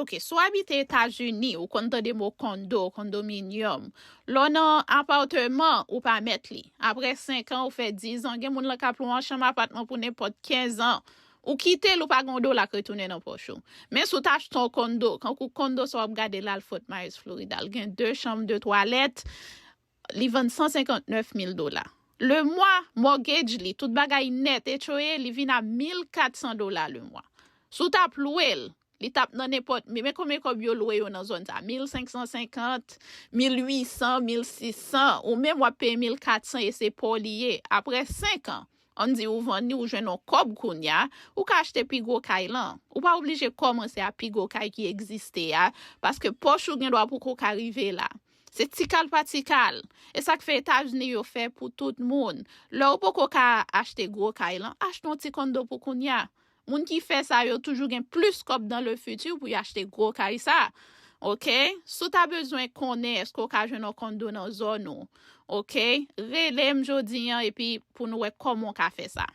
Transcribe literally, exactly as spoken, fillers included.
Ok, si w abite Etazini, ou konn tande mo kondo, kondominyòm. Lè w nan apatman, ou pa mèt li. Apre senk an, ou fè diz an, gen moun lan k ap lwe yon chanm apatman pou nenpòt kenz an. Ou kite l, ou pa gen yon dola k retounen nan pòch ou. Men si w ta achte yon kondo, kankou kondo sa w ap gade la, l Fort Myers, Florida, l gen de chanm, de twalèt, li vann san senkant nèf mil dola. Le mwa, mortgage li, tout bagay nèt, H O A, li vin a mil kat san dola le mwa. Si w t ap lwe l, li t ap nan nenpòt, men konbyen kòb yo lwe yo nan zòn sa? Mil senk san senkant, mil uit san, mil sis san, ou menm w ap peye mil kat san e se pa w li ye. Apre senk an, ann di ou vann li, ou jwenn yon kòb kounye a, ou ka achte pi gwo kay lan. Ou pa oblije kòmanse a pi gwo kay ki egziste a, paske pòch ou gen dwa poko ka rive la. Se ti kal pa ti kal. E sa k fè Etazini yo fè pou tout moun. Lè w poko ka achte gwo kay lan, achte yon ti kondo pou kounye a. Moun ki fè sa yo toujou gen plis kòb dans le futur pou y achte gwo kay sa. Ok? Si w ta bezwen konnen èske w ka jwenn yon kondo nan zòn ou, ok? Rele m jodi an epi pou nou wè kòman w ka fè sa.